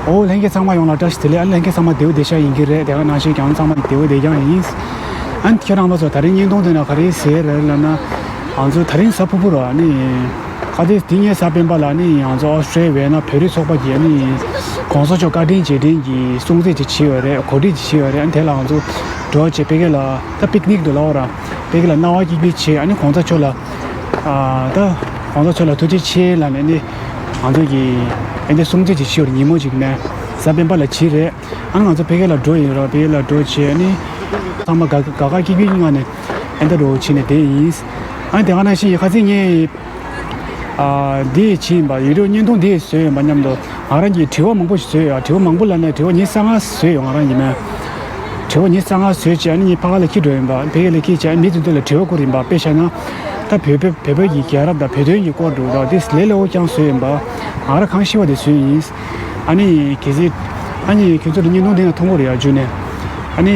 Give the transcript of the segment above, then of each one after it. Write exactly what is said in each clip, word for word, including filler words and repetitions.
ཨོ་ལྷན་རྒྱས་ཚང་མ་ཡོངས་ལ་བཀྲ་ཤིས་བདེ་ལེགས། ཨ་ལྷན་རྒྱས་ཚང་མ་བདེ་པོ་བདེ་ཤག་ཡིན་གྱི་རེད། དེ་ག་ནང་བཞིན་ཀྱང་ཚང་མ་བདེ་པོ་བདེ་རྐྱང་ཡིན། ཨ་ཁྱེད་རང་པ་ཚོ་ད་རིང་བརྙན་ཐུང་དེ་ན་ག་རེ་ཟེར་རེད་ལབ་ན། ང་ཚོ་ད་རིང་གཟའ་ཕུར་བུ་ར་ནི། ཁ་ཏེ་དེ་ཉིན་གཟའ་སྤེན་པ་ལ་ནི་ང་ཚོ་ཨོ་སི་ཀྲི་ལི་ཡ་ན་བོད་རིགས་ཚོགས་པ་གིས་ནི་གོང་ས་མཆོག་བཀའ་དྲིན་རྗེས་དྲན་གྱི་སྲུང་བརྩི་ཅིག་བྱས་ཡོད་རེད། གོ་སྒྲིག་ཅིག་བྱས་ཡོད་རེད། ཨ་དེ་ལ་ང་ཚོ་འགྲོ་བྱས་ཕ་གི་ལ་ད་པིག་ནིག་འདྲ་ལབ་ར། ཕ་གི་ལ་སྣང་བ་སྐྱིད་པོ་བྱས། ཨ་ནི་གོང་ས་མཆོག་ལ་ཨ་ད་གོང་ས་མཆོག་ལ་ཐུགས་རྗེ་ཆེ་ལབ་ནས་ནི་ང་ཚོ་གིས་ཨ་འདི་སྲུང་བརྩི་ཅིག་བྱས་ཡོད་རེད། ཉིན་མོ་ཅིག་ནས་གཟའ་སྤེན་པ་ལ་བྱས་རེད། ཨ་ང་ཚོ་ཕ་གི་ལ་འགྲོ་ཡིན་ར། ཕ་གི་ལ་འགྲོ་བྱས་ནི་ཚང་མ་དགའ་དགའ་དགའ་སྐྱིད་སྐྱིད་ངང་ནས་ཨེ་འདྲ་རོ་བྱས་ནས་བསྡད་ཡིན། ཨ་དེ་ག་ནང་བཞིན་ཡིན། ཁ་སང་ངས་ཨ་འདི་བྱས་ཡིན་པ། ཡུ་ཊུབ་བརྙན་ཐུང་འདི་བཟོས་ཡིན་པ་མཉམ་དུ་ང་རང་གིས་དྲི་བ་མང་པོ་ཞིག་བཟོས་ཡོད། དྲི་བ་མང་པོ་ལབ་ནས་དྲི་བ་ཉི་ཤུ་རྩ་ལྔ་བཟོས་ཡོད་ང་རང་གིས་ནས། དྲི་བ་ཉི་ཤུ་རྩ་ལྔ་བཟོས་བྱས་ཨ་ནི་ངས་ཕ་གི་ལ་འཁྱེར་འགྲོ་ཡིན་པ། ཕ་གི་ལ་འཁྱེར་བྱས་ཨ་མི་དེ་ཚོ་ལ་དྲི་བ་བསྐུར་ཡིན་པ། དཔེ་བཞག་ན་ད་བོད་པའི་བོད་པ་གི་རྒྱལ་རབས་དང་བོད་དོན་གྱི་སྐོར་འདྲ་བོ་དང་དེ་ལས་སླ་པོ་རྐྱང་བཟོས་ཡིན་པ། ང་རང་གང་ཤེས་པ་དེ་བཟོས་ཡིན། ཨ་ནི་གལ་སྲིད་ཨ་ནི་ཁྱོད་ཚོ་ལ་བརྙན་ཐུང་དེ་ཡང་མཐོང་གི་རེད་ཡ་བརྒྱུད་ནས། ཨ་ནི་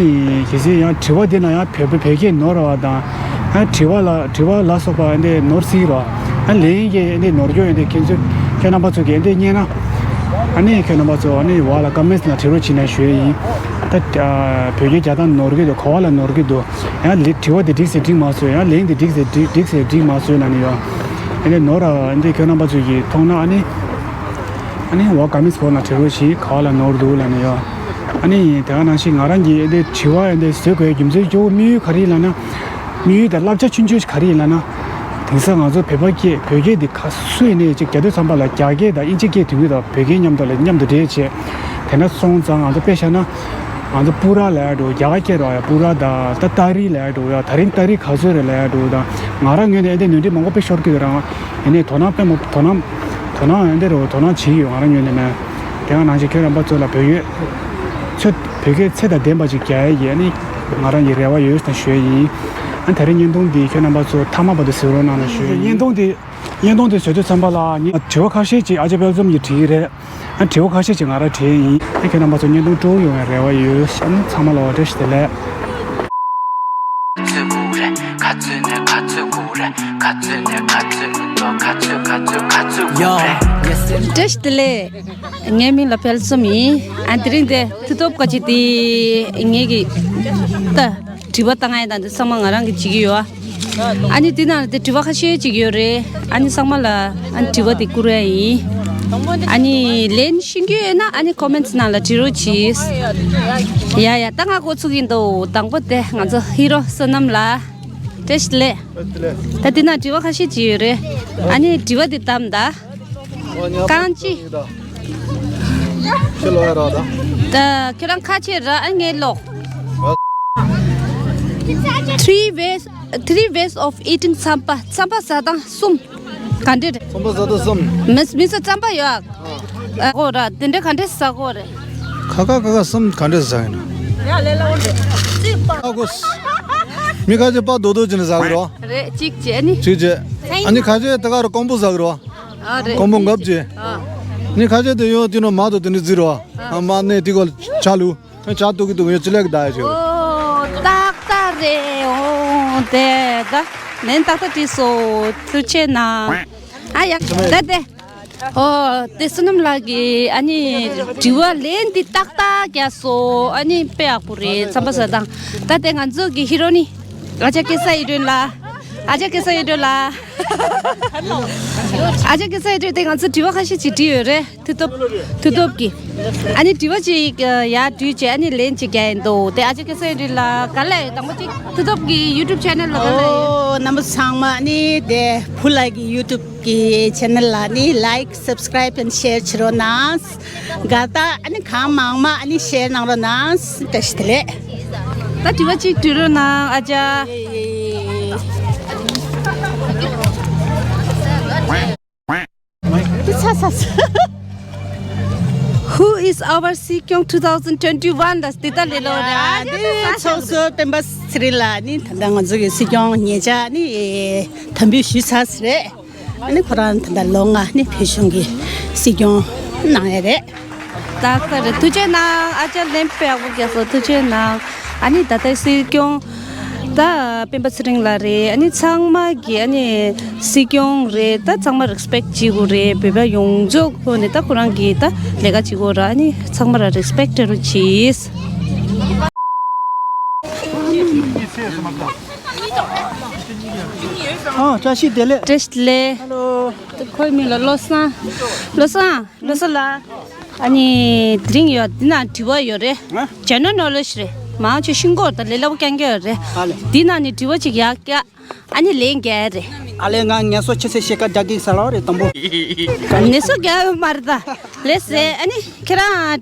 གལ་སྲིད་ཡང་དྲི་བ་དེ་ན་ཡང་བོད་པ་བོད་སྐད་ནོར་བ་དང་། ཡང་དྲི་བ་ལ་དྲི་བ་ལ་སོགས་པ་འདི་ནོར་སྲིད་རོ། ཨ་ལན་གྱི་འདི་ནོར་སྐྱོན་འདི་ཁྱེད་ཚོས་ཁྱེད་རྣམ་པ་ཚོ་གིས་འདི་རྙེད་ན། ཨ་ནི་ཁྱེད་རྣམ་པ་ཚོ་ཨ་ནི་འོག་ལ་ཀོ་མེན་ཊི་ནང་བྲིས་རོགས་བྱེད་ན་ཞུ་ཡི་ཡིན། ད་བོད་སྐད་རྒྱག་སྟངས་ནོར་གི་འདུག་ག་བ་ལ་ནོར་གི་འདུག་ཡང་ལི་དྲི་བ་འདི་འགྲིག་ཟེར་འགྲིག་མ་བཟོས། ཡང་ལན་འདི་འགྲིག་ཟེར་འགྲིག་འགྲིག་ཟེར་འགྲིག་མ་བཟོས་ན་ནི་ཡོ། ཨ་ནི་ནོར་ར་འདི་ཁྱེད་རྣམ་པ་ཚོ་གིས་མཐོང་ན་ཨ་ནི། ཨ་ནི་འོག་ཀོ་མེན་ཊི་སི་བོག་སི་ནང་བྲིས་རོགས་བྱེད། ག་བ་ལ་ནོར་འདུག་ལབ་ནས་ཡོ། ཨ་ནི་དེ་ག་ནང་བཞིན་ང་རང་གིས་འདི་དྲི་བ་འདི་བཟོ་དགོས་རྒྱུ་མཚན་གཙོ་བོ་དམིགས་ཡུལ་ག་རེ་ཡིན་ལབ་ན། དམིགས་ཡུལ་དང་བསླབ་བྱ་ཆུང་ཆུང་ཞིག་ག་རེ་ཡིན་ལབ་ན། དེང་སང་ང་ཚོ་བོད་པ་སྐད་བོད་སྐད་འདི་ག་སུ་ཡིན་ནའི་ཅིག་རྒྱ་དུས་ཙམ་པ་ལ་རྒྱ་སྐད་དང་དབྱིན་ཇི་སྐད་དེ་གུ་དང་བོད་སྐད་མཉམ་དུ་ལ་མཉམ་དུ་འདྲེས་བྱས། དེ་འདྲ་སོང་ཙང་ང་ཚོ་དཔེ་བཞག་ན། ང་ཚོ་པུ་ར་ལབ་ཡ་འདྲ་བོ་རྒྱ་གར་སྐད་རེད་བ་ཡ། པུ་ར་དང་ད་ཏ་རི་ལབ་ཡ་འདྲ་བོ་ཡ། ད་རིང་ཏ་རི་ག་ཚོད་རེད་ལབ་ཡ་འདྲ་བོ་དང་། ང་རང་ངོས་ནས་ཨེ་འདྲ་ནོར་འཁྲུལ་མང་པོ་དཔེ་ཤོར་གི་ཡོད་རང་། ཡིན་ནའི་དོ་སྣང་དཔེ་མོ་དོ་སྣང་། དོ་སྣང་ཨེ་འདྲ་རེད་བ། དོ་སྣང་བྱེད་ཀྱི་ཡོད་ང་རང་ངོས་ནས་ནས། དེ་ག་ནང་བཞིན་ཁྱེད་རྣམ་པ་ཚོ་ལ་བོད་ཡིག་ཚོད་བོད་སྐད་ཚད་དང་ལྡན་པ་ཅིག་རྒྱག་ཡ་ཡིན་ཨ་ནི་ང་རང་གི་རེ་བ་ཡོད་ཟེར་ཞུ་ཡ་ཡིན། ཨ་ད་རིང་བརྙན་ཐུང་འདི་ཁྱེད་རྣམ་པ་ཚོ་མཐའ་མ་བར་དུ་གཟིགས་རོགས་གནང་ལ་ཞུ་ཡ་ཡིན། བརྙན་ཐུང་འདི་བརྙན་ཐུང་འདི་བཟོ་དུས་ཙམ་པ་ལ་ངས་དྲི་བ་ཁ་ཤས་ཅིག་ཨ་ཅག་དཔལ་འཛོམས་ཀྱིས་དྲིས་རེད། ཨ་དྲི་བ་ཁ་ཤས་ཅིག་ང་རང་དྲིས་ཡིན། ཨ་ཁྱེད་རྣམ་པ་ཚོ་བརྙན་ཐུང་སྤྲོ་པོ་ཡོང་བའི་རེ་བ་ཡོད། ཨ་ཚང་མ་ལ་བཀྲ་ཤིས་བདེ་ལེགས། བཀྲ་ཤིས་བདེ་ལེགས། ངའི་མིང་ལ་དཔལ་འཛོམས་ཡིན། ཨ་དེ་རིང་དེ་མཐུ་སྟོབས་བཀའ་སྤྱི་དེ་ངེད་ཀྱི་ད་དྲི་བ་བཏང་ཡ་དང་དེ་ཚང་མ་ང་རང་གིས་བྱེད་ཀྱི་ཡོད། ཨ་ནི་དེ་ནང་ལ་དེ་དྲི་བ་ཁ་ཤས་ཅིག་ཡོད་རེད། ཨ་ནི་ཚང་མ་ལ་ཨ་ནི་དྲི་བ་དེ་བསྐུར་ཡ་ཡིན། ཨ་ནི་ལན་ཤེས་ཀྱི་ཡོད་ན་ཨ་ནི་ཀོ་མེན་ཊི་ནང་ལ་བྲིས་རོགས་གྱིས། ཡ་ཡ་ད་ང་འགོ་ཚུགས་ཀྱི་འདུག་དང་པོ་དེ་ང་ཚོ་ཧི་རོ་བསོད་ནམས་ལགས། བཀྲ་ཤིས་བདེ་ལེགས། ད་དེ་ན་དྲི་བ་ཁ་ཤས་ཅིག་ཡོད་རེད། ཨ་ནི་དྲི་བ་དེ་བདམས་ད། རྐང་གཅིག་ཁྱེད་ལོག་ཡ་རོགས་ད། ད་ཁྱེད་རང་ཁ་ཕྱེ་ར། ཨ་ངས་ཀློག Three ways, three ways of eating ཚམ་པ། ཚམ་པ་ཟ་སྟངས་གསུམ། ག་འདྲ་རེད། ཚམ་པ་ཟ་སྟངས་གསུམ། མི་མི་ཚོ་རྩམ་པ་ཡོད་ཨ། ཨ་གོ་ར་དེ་འདྲ་ག་འདྲ་ཟ་གོ་རེད། ཁ་ཁ་ཁ་ཁ་གསུམ་ག་འདྲ་ཟ་ཡིན་ན། ཨ་གོ། མི་ཁ་ཤས་པ་རྡོག་རྡོག་བྱས་ནས་ཟ་གི་རོ། རེད་གཅིག་བྱས་ནི། གཅིག་བྱས། ཨ་ནི་ཁ་ཤས་དེ་ག་རུ་ཀོང་པོ་ཟ་གི་རོ། ཨ་རེད། ཀོང་པོ་འགབ་བྱས། ཨ་ནི་ཁ་ཤས་དེ་ཡོད་དེ་ནོ་མ་དོ་དེ་འདྲ་བརྫིས་རོ། ཨ་མ་ནས་དེ་གོ་ཆ་ལུ། ཨ་ཆ་ཏོག་གི་ཏོག་ཡོད་ཅི་ལེགས་ད་ཡ་ཆོ། ཨོ་ཏག་ཏག་རེད། ཨོ་དེ་ད་ལན་ཏག་ཏག་བྲིས་སོ། ཐུགས་ཆེ་གནང་། ཨ་ཡ་ད་དེ། ཨོ་དེ་བསོད་ནམས་ལགས་ཀྱིས་ཨ་ནི་དྲི་བ་ལན་འདི་ཏག་ཏག་རྒྱག་སོ། ཨ་ནི་དཔེ་ཡག་པོ་རེད། ཚམ་པ་ཟ་སྟངས། ད་དེ་ང་ཚོ་གི་ཧི་རོ་ནི་ཨ་ཅག་སྐལ་བཟང་ཨེ་སྒྲོན་ལགས། ཨ་ཅག་སྐལ་བཟང་ཨེ་སྒྲོན་ལགས། ཨ་ཅག་སྐལ་བཟང་ཨེ་སྒྲོན་དེ་ང་ཚོ་དྲི་བ་ཁ་ཤས་ཅིག་དྲིས་ཡོད་རེད། མཐུ་སྟོབས། མཐུ་སྟོབས་ཀྱིས། ཨ་ནི་དྲི་བ་ཅིག་ཡར་བྲིས་བྱས་ཨ་ནི་ལན་ཅིག་རྒྱག་ཡིན་འདུག་དེ་ཨ་ཅག་སྐལ་བཟང་ཨེ་སྒྲོན་ལགས་ག་ལ་ཡོད། དང་པོ་ཅིག་མཐུ་སྟོབས་ཀྱི་ཡུ་ཊུབ་ཆེ་ནལ་ལ་ག་ལ་ཡོད། ཨོ་རྣམ་པ་ཚང་མ་ཨ་ནི་དེ་བུ་ལགས་ཀྱི་ཡུ་ཊུབ་ཀྱི་ཆེ་ནལ་ལ་ནི་like, subscribe and share བྱེད་རོགས་གནང་། དགའ་རྟགས་ཨ་ནི་གང་མང་མང་ཨ་ནི་ཤེར་གནང་རོགས་གནང་། བཀྲ་ཤིས་བདེ་ལེགས། ད་དྲི་བ་གཅིག་དྲི་རོགས་གནང་ཨ་ཅག་ཡེ་ཡེ་ཡེ། ཚ་ཚ་ཚ། Who is our སྲིད་སྐྱོང་two thousand twenty-one ལ་འདི་ལྟ་ལས་ལོ་རེད། ཨ་ནི་ཚོགས་གཙོ་སྤེན་པ་ཚེ་རིང་ལགས་ནི་ད་ལྟ་ང་ཚོ་གི་སྲིད་སྐྱོང་ཉེ་ཆར་ནི་དམ་འབུལ་ཞུས་ཚར་རེད། ཨ་ནི་ཁོ་རང་ད་ལྟ་ལོ་ལྔ་ནི་བོད་གཞུང་གི་སྲིད་སྐྱོང་གནང་ཡ་རེད། ཏག་ཏག་རེད། ཐུགས་རྗེ་གནང་ཨ་ཅག་ལན་དཔེ་ཡག་པོ་རྒྱག་སོང་། ཐུགས་རྗེ་གནང་། ཨ་ནི་ད་ལྟ་སྲིད་སྐྱོང་ ད་སྤེན་པ་ཚེ་རིང་ལགས་རེད། ཨ་ནི་ཚང་མ་གི་ཨ་ནི་སྲིད་སྐྱོང་རེད། ད་ཚང་མ་རེ་སི་པེག་བྱེད་དགོས་རེད། བོད་པ་ཡོངས་རྫོགས་ཁོ་ནས་ད་ཁོ་རང་གི་ད་ལས་ཀ་བྱེད་དགོས་ར། ཨ་ནི་ཚང་མ་ར་རེ་སི་པེག་སྤྲད་རོགས་གྱིས། ཨ། བཀྲ་ཤིས་བདེ་ལེགས། བཀྲ་ཤིས་བདེ་ལེགས། ཧ་ལོ། ཁོའི་མིང་ལ་བློ་བཟང་། བློ་བཟང་། ལོ་སོ་ལ། ཨ་ནི་དེ་རིང་ཡོད་འདི་ན་དྲི་བ་ཡོད་རེད། ཨ། ཇེ་ནེ་རལ་ནོ་ལེཇ་རེད། མང་ཆེ་ཤིང་སྐོར་དང་ལས་སླ་པོ་རྐྱང་རྐྱང་ཡོད་རེད། ཨ་ལེ། འདི་ན་ནི་དྲི་བ་ཅིག་ཡག་ཀྱ། ཨ་ནི་ལན་རྒྱག་རེད། ཨ་ལེ། ང་ངལ་གསོ་ཆེ་སའི་ཤེལ་དཀར་རྒྱག་གི་ས་ལོ་རེད་དང་པོ། ངལ་གསོ་རྒྱག་ཡོད་མ་རེད་ད། ལེ་སེ། ཨ་ནི་ཁྱེད་རང་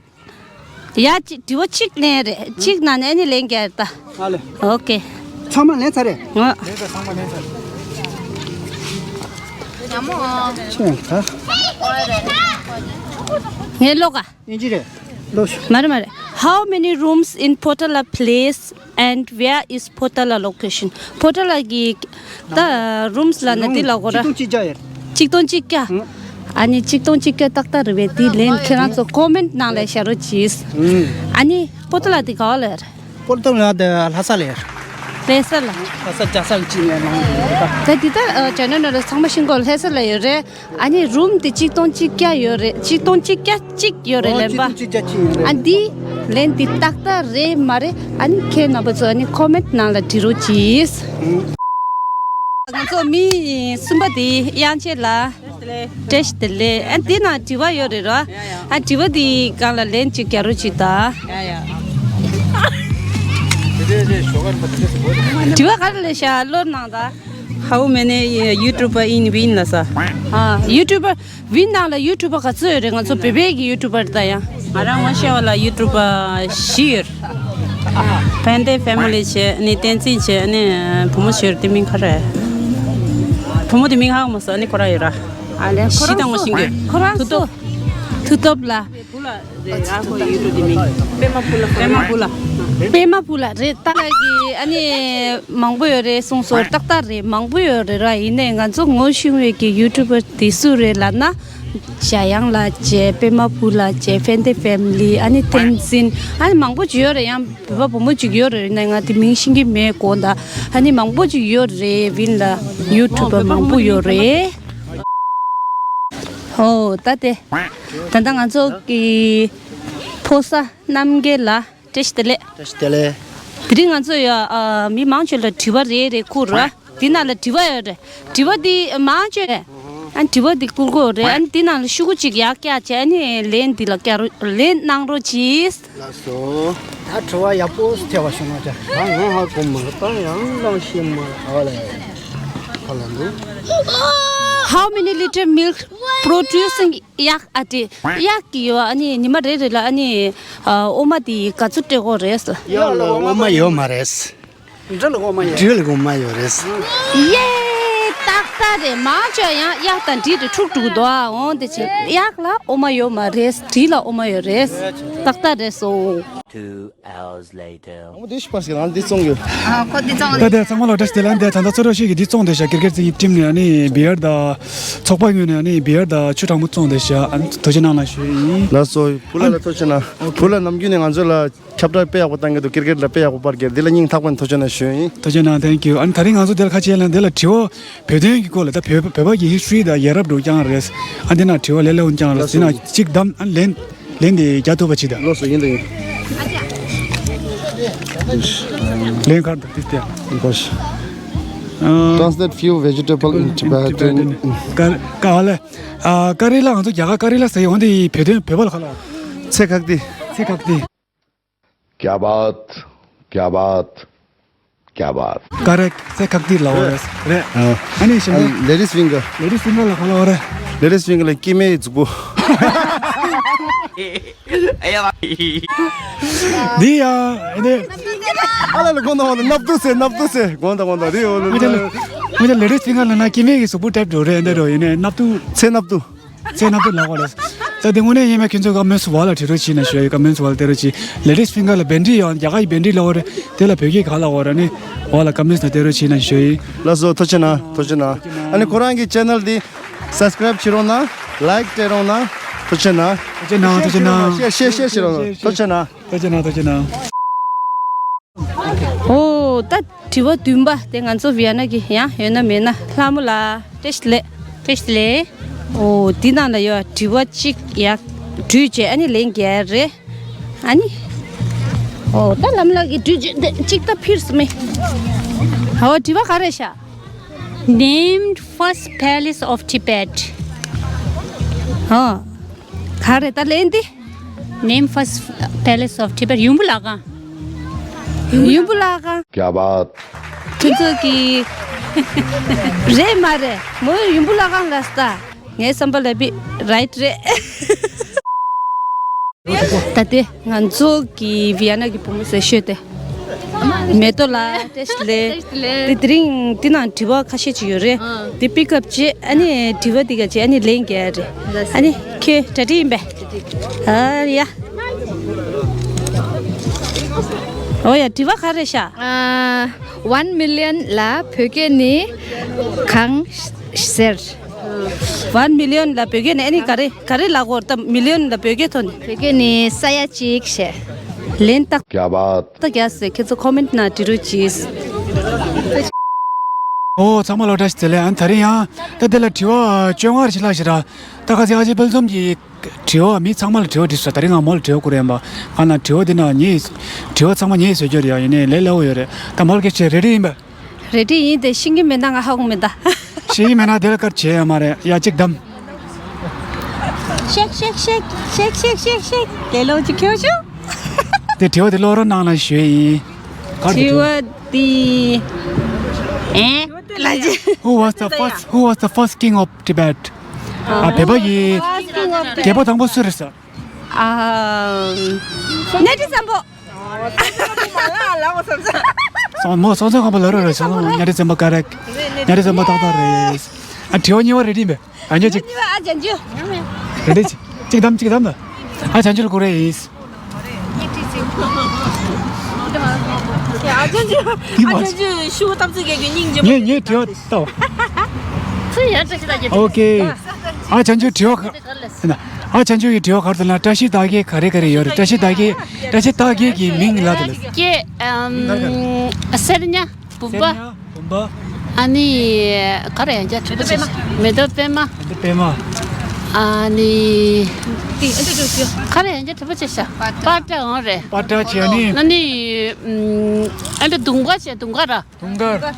ཡ་ཅི་དྲི་བ་གཅིག་ལན་རེད། གཅིག་ན་ནས་ཨ་ནི་ལན་རྒྱག་རེད་ད། ཨ་ལེ། ཨོ་ཀེ། ཚང་མ་ལན་ཚར་རེད། ཨ། ཁྱེད་ད། ངའི་ལོག་ག་ཡིན་གྱི་རེད། ལོ། མ་རེད་མ་རེད། How many rooms in Potala Place and where is Potala location? Potala གི་ད་རུམ་སི་ལ་ན་དེ་ལ་གོ་ར། གཅིག་སྟོང་གཅིག་བརྒྱ་ཡོད། གཅིག་སྟོང་གཅིག་བརྒྱ། ཨ་ནི་གཅིག་སྟོང་གཅིག་བརྒྱ་ཏག་ཏག་རེད་པས། དེ་ལན་ཁྱེད་རང་ཚོ་ཀོ་མེན་ཊི་ནང་ལ་བཞག་རོགས་གྱིས། ཨ་ནི་པོ་ཏ་ལ་དེ་ག་བ་ལ་ཡོད་རེད། པོ་ཏ་ལ་དེ་ལྷ་ས་ལ་ཡོད། ལྷ་ས་ལ། ལྷ་ས་རྒྱལ་ས་གི་གཅིག་ནས་ནང་ལ་ཡོད་རེད་ད། ད་འདི་ལྟར་ཇེ་ནེ་རལ་ནོ་ལེཇ་ཚང་མ་ཤིང་སྐོར་ལྷ་ས་ལ་ཡོད་རེད། ཨ་ནི་རུམ་དེ་གཅིག་སྟོང་གཅིག་བརྒྱ་ཡོད་རེད། གཅིག་སྟོང་གཅིག་བརྒྱ་གཅིག་ཡོད་རེད། ཨོ། ལན་པ། གཅིག་སྟོང་གཅིག་བརྒྱ་གཅིག་ཡོད་རེད། ཨ་འདི་ལན་འདི་ཏག་ཏག་རེད་མ་རེད། ཨ་ནི་ཁྱེད་རྣམ་པ་ཚོ་ཨ་ནི་ཀོ་མེན་ཊི་ནང་ལ་འབྲི་རོགས་གྱིས། ཨུ། ང་ཚོ་མི་གསུམ་པ་དེ་དབྱངས་ཅན་ལགས། བཀྲ་ཤིས་བདེ་ལེགས། ཨ་འདི་ན་དྲི་བ་ཡོད་རེད་རོ། ཡ་ཡ། ཨ་དྲི་བ་འདི་སྒང་ལ་ལན་གཅིག་རྒྱག་རོགས་གྱིས་ད། ཡ་ཡ། དྲི་བ་ག་རེ་ལས་ཤག་བློ་ནང་ད། How many YouTuber in Win ལ་ས། ཨ་ཡུ་ཊུ་བར། ཝིན་ནང་ལ་ཡུ་ཊུ་བར་ག་ཚོད་ཡོད་རེད། ང་ཚོ་བོད་པའི་གི་ཡུ་ཊུ་བར་ད་ཡང་། ང་རང་ངོ་ཤེས་པ་ལ་ཡུ་ཊུ་བར་བཞི་ཡོད། ཕན་བདེ་ཕེ་མི་ལི་བྱས་ནི་བསྟན་འཛིན་བྱས་ནི་བུ་མོ་བྱས་དེ་མིང་ག་རེ། བུ་མོ་དེ་མིང་ཧ་གོ་མ་སོང་ནི་ཁོ་རང་ཡོད་ར། ཨ་ལས་ཁོ་རང་སོ་ཁོ་རང་མཐུ་སྟོབས། མཐུ་སྟོབས་ལ། བུ་ལ། པདྨ་བུ་ལ། པདྨ་བུ་ལ་རེད། ཏག་ཏག་གི་ཨ་ནི་མང་པོ་ཡོད་རེད་གསུངས་སོང་། ཏག་ཏག་རེད། མང་པོ་ཡོད་རེད་ར། ཡིན་ནའི་ང་ཚོ་ངོ་ཤེས་པའི་གི་ཡུ་ཊུ་བར་དེ་སུ་རེད་ལབ་ན། འཇམ་དབྱངས་ལགས་བྱས། པདྨ་བུ་ལགས་བྱས། ཕན་བདེ་ཕེ་མི་ལི། ཨ་ནི་བསྟན་འཛིན། ཨ་ནི་མང་པོ་ཅིག་ཡོད་རེད། ཡང་བོད་པ་བུ་མོ་ཅིག་ཡོད་རེད། ཡིན་ནའི་ང་དེ་མིང་ཤེས་ཀྱི་མེད་དགོངས་དག། ཨ་ནི་མང་པོ་ཅིག་ཡོད་རེད། ཝིན་ལ་ཡུ་ཊུ་བར་མང་པོ་ཡོད་རེད། ཨོ་ད་དེ། ད་ལྟ་ང་ཚོ་གི་ཕོ་གསར་རྣམ་རྒྱལ་ལགས། བཀྲ་ཤིས་བདེ་ལེགས། བཀྲ་ཤིས་བདེ་ལེགས། དེ་རིང་ང་ཚོ་ཡ་ཨ་མི་མང་ཆེ་ལ་དྲི་བ་རེ་རེ་བསྐུར་ར། འདི་ནང་ལ་དྲི་བ་ཡོད་རེད། དྲི་བ་འདི་མང་ཆེ་རེད། ཨ་དྲི་བ་འདི་བསྐུར་དགོས་རེད། ཨ་འདི་ནང་ལ་ཤོག་གུ་གཅིག་ཡར་བཀྱགས་བྱས། ཨ་ནི་ལན་འདི་ལ་བཀྱག་རོགས། ལན་གནང་རོགས་གྱིས། ལགས་སོ། ད་དྲི་བ་ཡག་པོ་ཐེ་བ་བྱུང་བ་ཅག་ད་ང་ཧ་གོ་མ་རེད། ད་ཡང་ལང་ཤེས་མ་རེད། ཨ་ལས། ཁ་ལ་འདུག How many liter milk producing གཡག་ཨ་དེ་གཡག་གི་ཡོད། ཨ་ནི་ཉི་མ་རེ་རེ་ལ་ཨ་ནི་ཨ་འོ་མ་དེ་ག་ཚོད་སྤྲད་དགོས་རེད། གཡག་ལ་འོ་མ་ཡོད་མ་རེད། འབྲི་ལ་འོ་མ་ཡོད། འབྲི་ལ་འོ་མ་ཡོད་རེད། ཡེ། ཏག་ཏག་རེད། མང་ཆེ་ཡང་གཡག་དང་འབྲི་དེ་འཁྲུག་འཁྲུག་འདུག་ཨ་འོང་དེ་ཆེ་གཡག་ལ་འོ་མ་ཡོད་མ་རེད། འབྲི་ལ་འོ་མ་ཡོད་རེད། ཏག་ཏག་རེད་སོ། Two hours later. ཨོ་དེ་ཤི་པར་སི་ང་འདི་བཙོང་གི། ཨ་ཁོ་འདི་བཙོང་། ད་ལྟ་ཚང་མ་ལ་བཀྲ་ཤིས་བདེ་ལེགས། འདི་ད་ལྟ་ཚོ་རོ་ཤིག་གི་འདི་བཙོང་བསྡད་ཤག་ཀིར་ཀིར་ཚིག་ཁྲིམས་ནས་ཨ་ནི་བི་ཡར་དང་ཚོགས་པ་ངོས་ནས་ཨ་ནི་བི་ཡར་དང་ཆུ་གྲང་མོ་བཙོང་བསྡད་ཤག་ཨ་ནི་ཐུགས་རྗེ་གནང་ལ་ཞུ་ཡིན། ལགས་སོ། བུ་ལ་ལ་ཐུགས་རྗེ་གནང་། བུ་ལ་ནམ་རྒྱུན་ནས་ང་ཚོ་ལ་ཁྱབ་བསྒྲགས་དཔེ་ཡག་པོ་བཏང་གི་འདུག་ཀིར་ཀིར་ལ་དཔེ་ཡག་པོ་སྤར་གི། འདི་ལ་སྙིང་ཐག་པ་ནས་ཐུགས་རྗེ་གནང་ཞུ་ཡིན། ཐུགས་རྗེ་གནང་། Thank you། ཨ་ནི་ད་རིང་ང་ཚོ་འདི་ལ་ཁ་ཆེ་ལ་འདི་ལ་དྲི་བ་བོད་དོན་གྱི་སྐོར་ལ། ད་བོད་བོད་པ་གི་ཧི་སི་ཊོ་རི་དང་ཡ་རབས་འགྲོ་རྐྱང་རེད། ཨ་འདི་ན་དྲི་བ་ལས་སླ་པོ་རྐྱང་རེད། འདི་ན་གཅིག་བདམས། ཨ་ལན་ལན་དེ་རྒྱག་ཐུབ་པ་བྱེད་ད། ལགས་སོ། ཡིན་ད་ཡིན། ལན་ཁར་འདུག་དེ་སྟེ། བཀྲ་ཤིས། Translate few vegetable in Tibetan. ཀ་ཀ་ཧ་ལེ། ཨ་ཀ་རི་ལ་ང་ཚོ་རྒྱ་གར་ཀ་རི་ལ་ཟེར་ཡོང་དེ་བོད་དོན་བོད་པ་ལ་ཁ་ལ། ཚེ་ཁག་ཏི། ཚེ་ཁག་ཏི། क्या बात, क्या बात, क्या बात। ཀ་རེ། ཚེ་ཁག་ཏི་ལ་འོ་རེད། རེད། ཨ་ནི་ཞིང་ཁ། Ladies finger. Ladies finger ལ་ཁ་ལ་འོ་རེད། Ladies finger ལ་སྐྱེ་དམན་གྱི་གཟུགས་པོ། འདི་ཡ་འདི། ཨ་ལ་ལ་གོང་དང་གོང་དང་སྣབས་དུ་ཟེར། སྣབས་དུ་ཟེར། གོང་དང་གོང་དང་རེད། འོ་ལ་ལ། ངོ་ཅ་ལེ་ཌིས་ཕིང་གར་ལ་ན་སྐྱེ་དམན་གྱི་གཟུགས་པོ་ཊའིབ་འགྲོ་རེད། འདི་འགྲོ་ཡིན་ནས་སྣབས་དུ། ཚེ་སྣབས་དུ། ཚེ་སྣབས་དུ་ལ་གོ་རེད། ད་དེ་དངོས་གནས་ཡིན་མ་ཁྱོད་ཚོ་ཀ་མེན་སི་ཝལ་ལ་བྲིས་རོགས་བྱས་ན་ཞུ་ཡི། ཀ་མེན་སི་ཝལ་སྟེར་རོགས་བྱས། ལེ་ཌིས་ཕིང་གར་ལ་བེན་ཌི་ཡོད། རྒྱ་གར་གྱི་བེན་ཌི་ལ་གོ་རེད། དེ་ལ་བོད་སྐད་ག་ལ་གོ་རེད་ནི། འོ་ལ་ཀ་མེན་སི་ན་སྟེར་རོགས་བྱས་ན་ཞུ་ཡི། ལགས་སོ། ཐུགས་རྗེ་གནང་། ཐུགས་རྗེ་གནང་། ཨ་ནི་ཁོ་རང་གི་ཅེ་ནལ་འདི་སབ་སི་ཀ་རེབ་བྱེད་རོགས་གནང་། ལའིཀ་སྤྲད་རོགས་གནང་། ཐུགས་རྗེ་གནང་། ཐུགས་རྗེ་གནང་། ཐུགས་རྗེ་གནང་། ཤེར་ཤེར་ཤེར་བྱེད་རོགས་གནང་། ཐུགས་རྗེ་གནང་། ཐུགས་རྗེ་གནང་། ཐུགས་རྗེ་གནང་། ཨོ། ཨོ་ད་དྲི་བ་བདུན་པ་དེ་ང་ཚོ་ཝི་ཡ་ན་གི་ཡང་ཡོད་ན་མེད་ན་ལྷ་མོ་ལ་བཀྲ་ཤིས་བདེ་ལེགས། བཀྲ་ཤིས་བདེ་ལེགས། ཨོ་འདི་ནང་ལ་ཡོད་དྲི་བ་གཅིག་ཡག་དྲུད་བྱས་ཨ་ནི་ལན་རྒྱག་རེད། ཨ་ནི། ཨོ་ད་ལམ་ལགས་ཀྱི་དྲུད་བྱས་དེ་གཅིག་ད་ཕིར་སི་མེ། ཨོ་དྲི་བ་ག་རེ་ཤག Named first palace of Tibet. ཨོ། ག་རེ་ད་ལན་འདི། Name first palace of Tibet. ཡུམ་བུ་ལ་ཁང་། ཡུམ་བུ་ལ་ཁང་། རྒྱ་བ། ཁྱོད་ཚོ་གི། རེད་མ་རེད་མོ་ཡུམ་བུ་ལ་ཁང་ལ་ས། ངའི་བསམ་པ་ལ་བི་རའིཊ་རེད། ད་ལྟ་ང་ཚོ་གི་ཝི་ཡ་ན་གི་བུ་མོ་ཟེར་ཤོད་དེ། མེ་ཏོག་ལ་བཀྲ་ཤིས་བདེ་ལེགས། དེ་དེ་རིང་འདི་ནང་དྲི་བ་ཁ་ཤས་ཅིག་ཡོད་རེད། དེ་པིག་ཨབ་བྱས་ཨ་ནི་དྲི་བ་འདི་ག་བྱས་ཨ་ནི་ལན་རྒྱག་རེད། ཨ་ནི་ཁྱོད་གྲ་སྒྲིག་ཡིན་པས། ཨ་ཡ། ཨོ་ཡ་དྲི་བ་ག་རེ་ཤག་ཨ། One million ལ་བོད་སྐད་ནི་གང་ཟེར། One million ལ་བོད་སྐད་ནི་ཨ་ནི་ག་རེ་ག་རེ་ལབ་དགོས་རེད་ད་མི་ལི་ཡོན་ལ་བོད་སྐད་ཐོག་ནས། བོད་སྐད་ནི་ས་ཡ་གཅིག་བྱས། ལན་ཏག་རྒྱ་བ། ཏག་རྒྱ་ཟེར་ཁྱེད་ཚོ་ཁོ་མེན་ཊི་ནང་འབྲི་རོགས་གྱིས། ཨོ་ཚང་མ་ལ་བཀྲ་ཤིས་བདེ་ལེགས། ཨ་ནི་དེ་རིང་ཡང་ད་འདི་ལ་དྲི་བ་བཅོ་ལྔ་རེ་ཞིག་ལྷག་ཞིག་ར། ད་ཁ་སང་ཨ་ཅེ་དཔལ་འཛོམས་ཀྱིས་དྲི་བ་མི་ཚང་མ་ལ་དྲི་བ་དྲིས་སོང་། དེ་རིང་ང་མོ་ལ་དྲི་བ་བསྐུར་ཡིན་པ། ང་ན་དྲི་བ་འདི་ན་ངས་དྲི་བ་ཚང་མ་ངས་བཟོས་རྒྱུ་རེད་ཡ། ཡིན་ནའི་ལས་སླ་བོ་ཡོད་རེད། ད་མོ་ལ་སྐད་ཆ་རེ་རེ་ཡིན་པ། རེ་ཌི་ཡིན་དེ་ཤེས་ཀྱི་མེད་ན་ང་ཧ་གོ་མེད་ད། ཤེས་ཀྱི་མེད་ན་དེ་ལ་དཀར་བྱེད་ཡ་མ་རེད་ཡ། གཅིག་བདམས། ཤེག་ཤེག་ཤེག་ཤེག་ཤེག་ཤེག་ཤེག་དེ་ལོ་ཅིག་ཁྱོད་ཤོག་དེ་དྲི་བ་དེ་ཀློག་རོགས་གནང་ལ་ཞུ་ཡིན། ག་རེ་དྲི་བ་དེ། ཨེ། ལ་ཅི། Who was the first, who was the first king of Tibet? ཨ་བོད་པ་ཡི་རྒྱལ་པོ་དང་པོ་སུ་རེད་ཟེར། ཨ། གཉའ་ཁྲི་བཙན་པོ། སོང་མོ་སོང་ཙང་ཁམས་པ་ལ་རོ་རེ་སོང་། གཉའ་ཁྲི་བཙན་པོ་ཀ་རེག་གཉའ་ཁྲི་བཙན་པོ་ཏག་ཏག་རེད། ཨ་དྲི་བ་གཉིས་པ་རེ་ཌི་ཡིན་པས། ཨ་ཉོ་ཅིག་ཨ་ཅན་ཅུ། རེ་ཌི་ཅིག་ཅིག་དམ་ཅིག་དམ་ད། ཨ་ཅན་ཅུ་ལ་གོ་རེ་ཡིན། ཨ་ཅན་ཅུ་ཨ་ཅན་ཅུ་ཤུ་གུ་ཏམ་ཙི་གེ་གི་སྙིང་རྗེ་མོ། ངས་ངས་དྲི་བ་ལྟ་བ། ཚུ་ཡར་བཀྲ་ཤིས་རྟགས་བརྒྱད། ཨོ་ཁེ། ཨ་ཅན་ཅུ་དྲི་བ་ག་ཨ་ཅན་ཅུ་ཡི་དྲི་བ་ག་རེ་ལབ་ན་བཀྲ་ཤིས་རྟགས་བརྒྱད་ག་རེ་ག་རེ་ཡོད་རེད། བཀྲ་ཤིས་རྟགས་བརྒྱད་བཀྲ་ཤིས་རྟགས་བརྒྱད་ཀྱི་མིང་ལབ་དང་ལབ། ཀྱེ་ཨམ་སེར་ཉ་བུམ་པ། སེར་ཉ་བུམ་པ། ཨ་ནི་ག་རེ་ཡང་བྱ་གྲུབ་པ་ཆེ་མེ་ཏོག་པད་མ། མེ་ཏོག་པད་མ། ཨ་ནི་ག་རེ་ཡང་བྱ་གྲུབ་པ་ཆེ་ཤ་པ་ཏྲ་འོང་རེད། པ་ཏྲ་ཆེ་ནི། ཨ་ནི་ཨ་ནི་དུང་དཀར་ཆེ་དུང་དཀར་ར། དུང་དཀར།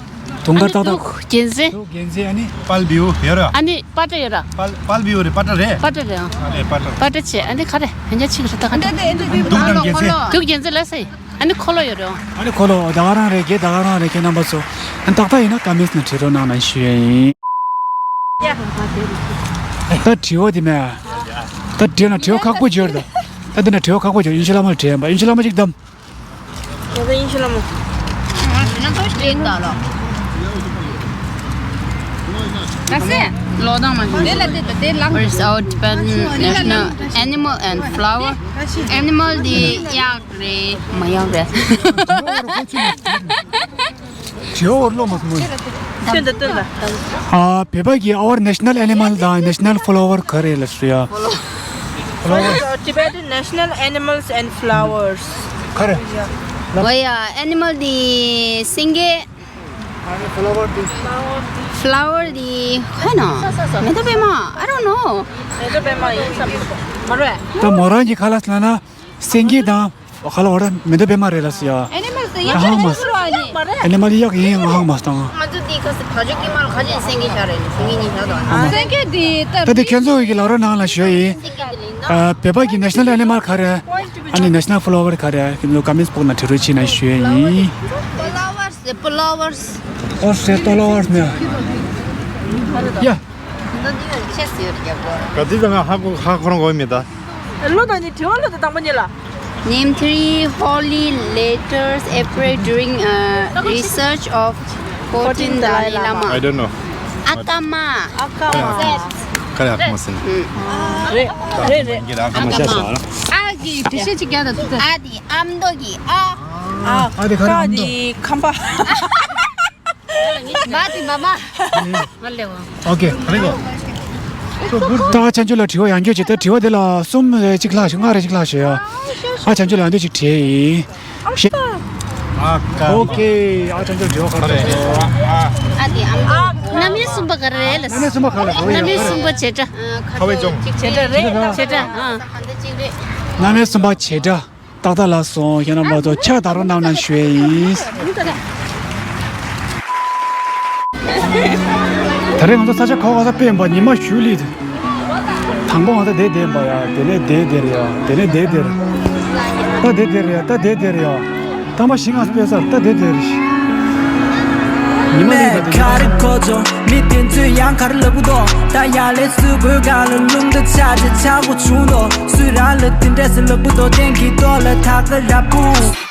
དུང་དཀར་ཏག་ཏག་དུག་རྒྱལ་མཚན། དུག་རྒྱལ་མཚན་ཨ་ནི། དཔལ་བེའུ་ཡོད་ར། ཨ་ནི་པ་ཏྲ་ཡོད་ར། དཔལ་དཔལ་བེའུ་རེད། པ་ཏྲ་རེད། པ་ཏྲ་རེད་ཨང་། ཨ་ལས་པ་ཏྲ། པ་ཏྲ་ཆེ་ཨ་ནི་ག་རེ་ཡང་བྱ་ཆིག་རེད་ད་ག་རེ། དུག་དང་རྒྱལ་མཚན། དུག་རྒྱལ་མཚན་ལ་སེ། ཨ་ནི་འཁོར་ལོ་ཡོད་རེད་ཨང་། ཨ་ནི་འཁོར་ལོ་ད་ག་རང་རེད་གེ་ད་ག་རང་རེད་གེ་རྣམ་པ་ཚོ། ཨ་ནི་ཏག་ཏག་ཡིན་ན་ཀ་མེན་ཊི་ནང་བྲིས་རོགས་གནང་ན་ཞུ་ཡ་ཡིན། ད་དྲི་བ་དེ་མེད། ད་དྲི་ན་དྲི་བ་ཁག་པོ་ཅིག་ཡོད་རེད་ད། ད་དེ་ན་དྲི་བ་ཁག་པོ་ཅིག་ཡོད། དབྱིན་ཇི་བླ་མ་ལ་དྲིས་ཡིན་པ། དབྱིན་ཇི་བླ་མ་ཅིག་བདམས། Where is our Tibetan national animal and flower? Animal དེ་གཡག་རེད། མ་གཡག་རེད། ཇོ་བོར་ལོ་མ་སྨོན། སྟོན་དང་སྟོན་དང་། ཨ་བོད་པ་གི་our national animal དང་national flower ག་རེ་ལ་ཞུ་ཡ། Flower. Tibetan national animals and flowers. ག་རེ། ཨོ་ཡ་animal དེ་སེང་གེ། Flower དེ། Flower དེ་ག་ན། མེ་ཏོག་པད་མ། I don't know. མེ་ཏོག་པད་མ་ཡིན་བསམ་མ་རེད། ད་མོ་རང་གི་ཁ་ལ་ལ་ན་སེང་གེ་དང་། ཁ་ལ་འོ་ར་མེ་ཏོག་པད་མ་རེད་ལ་སི་ཡ། Animals དེ་ཡང་ཧ་མ་སི། Animal ཡག་ཡིན་ང་ཧ་མ་སྟང་། ང་ཚོ་དེ་ཁ་སི་བ་ཇོ་ཀི་མ་ལ་ཁ་ཅན་སེང་གེ་ཤ་རེད་ནི་སེང་གེ་གཉིས་ཤ་དང་། སེང་གེ་དེ་ད་དེ་ཁྱོད་ཚོ་གི་ལག་རོགས་ནང་ལ་ཞུ་ཡིན། བོད་པ་གི་national animal ག་རེ། ཨ་ནི་national flower ག་རེ་ཀི་ལོ་ཀ་མེན་ཊི་སི་པོག་ན་འབྲི་རོགས་བྱེད་ན་ཞུ་ཡིན། Flowers, flowers. ཨོ་སེ་ཏོ་ལོ་ཝར་སི་ནི། ཡ། ག་དུས་ད་ང་ཧ་གོ་ཧ་ཁོ་རང་གོ་མེད་ད། ལོ་དང་ནི་དྲི་བ་ལོ་དང་དང་པོ་ཉིད་ལ། Name three holy letters appear during a research of fourteen Dalai Lama. I don't know. ཨ་ཀ་མ། ཨ་ཀ་མ། ག་རེ་ཨ་ཀ་མ་ཟེར་ན། རེད་རེད་རེད། ཨ་ཀ་མ། ཨ་གི་འགྲེལ་བཤད་ཅིག་རྒྱག་དང་ཐུག་ད། ཨ་དེ་ཨ་མདོ་གི་ཨ། ཨ་དེ་ག་རེ་ཨ་མདོ། ཁམས་པ། མ་དེ་མ་མ། ཨོ་ཁེ། ད་ཨ་ཅན་ཅུ་ལ་དྲི་བ་ཡང་བསྐྱར་ཅིག་ད་དྲི་བ་དེ་ལ་གསུམ་རེ་གཅིག་ལྷག་ཞིག་ལྔ་རེ་གཅིག་ལྷག་ཞིག་ཡ། ཨ་ཅན་ཅུ་ལ་ཡང་དེ་ཅིག་དྲིས་ཡིན། ཤེས། ཨ་ཀ་ཨོ་ཀེ། ཨ་ཅང་ཅོ་ཇོ་ཁ་རེ། ཨ་དེ་ཨམ་ཅོ། རྣམ་དབྱེ་གསུམ་པ་ག་རེ་རེད་ལ། རྣམ་དབྱེ་གསུམ་པ་ག་རེ་རེད། རྣམ་དབྱེ་གསུམ་པ་བྱེད་སྒྲ། ཁ་བའི་ཅུང་། བྱེད་སྒྲ་རེད། བྱེད་སྒྲ་ཨ། རྣམ་དབྱེ་གསུམ་པ་བྱེད་སྒྲ། ཏག་ཏག་ལ་སོང་། ཁྱེད་རྣམ་པ་ཚོ་ཕྱག་བརྡ་རོགས་གནང་ན་ཞུ་ཡས་ཡིན། ད་རེས་ང་ཚོ་ས་ཆ་ག་པར་ས་སྤེལ་ཡིན་པ། ཉི་མ་ཞུ་ལི། དང་པོ་ང་ཚོ་དེ་དེ་ཡིན་པ་ཡ། དེ་ནས་དེ་དེ་རེད་ཡ། དེ་ནས་དེ་དེ་རེད། ད་དེ་དེ་རེད་ཡ། ད་དེ་དེ་རེད་ཡ། དང་པོ་ཞིང་ང་སྤེལ་སར་ད་དེ་དེ་རེད། ཉི་མ་ལས་ད་དེ་ཁ་རི་ཁོ་ཚོ་མི་དེ་ཚོས་ཡང་ག་རེ་ལབ་གི་འདུག་ད་ཡར་ལས་སུ་གོས་ག་ལ་རླུང་འདི་ཆ་ཅེ་ཆ་གོ་བྱུང་འདུག་སུ་ར་ལ་དེ་འདྲས་སུ་ལབ་གི་འདུག་སྟེང་གི་ཏོག་ལ་ཐག་ག་ར་པུ།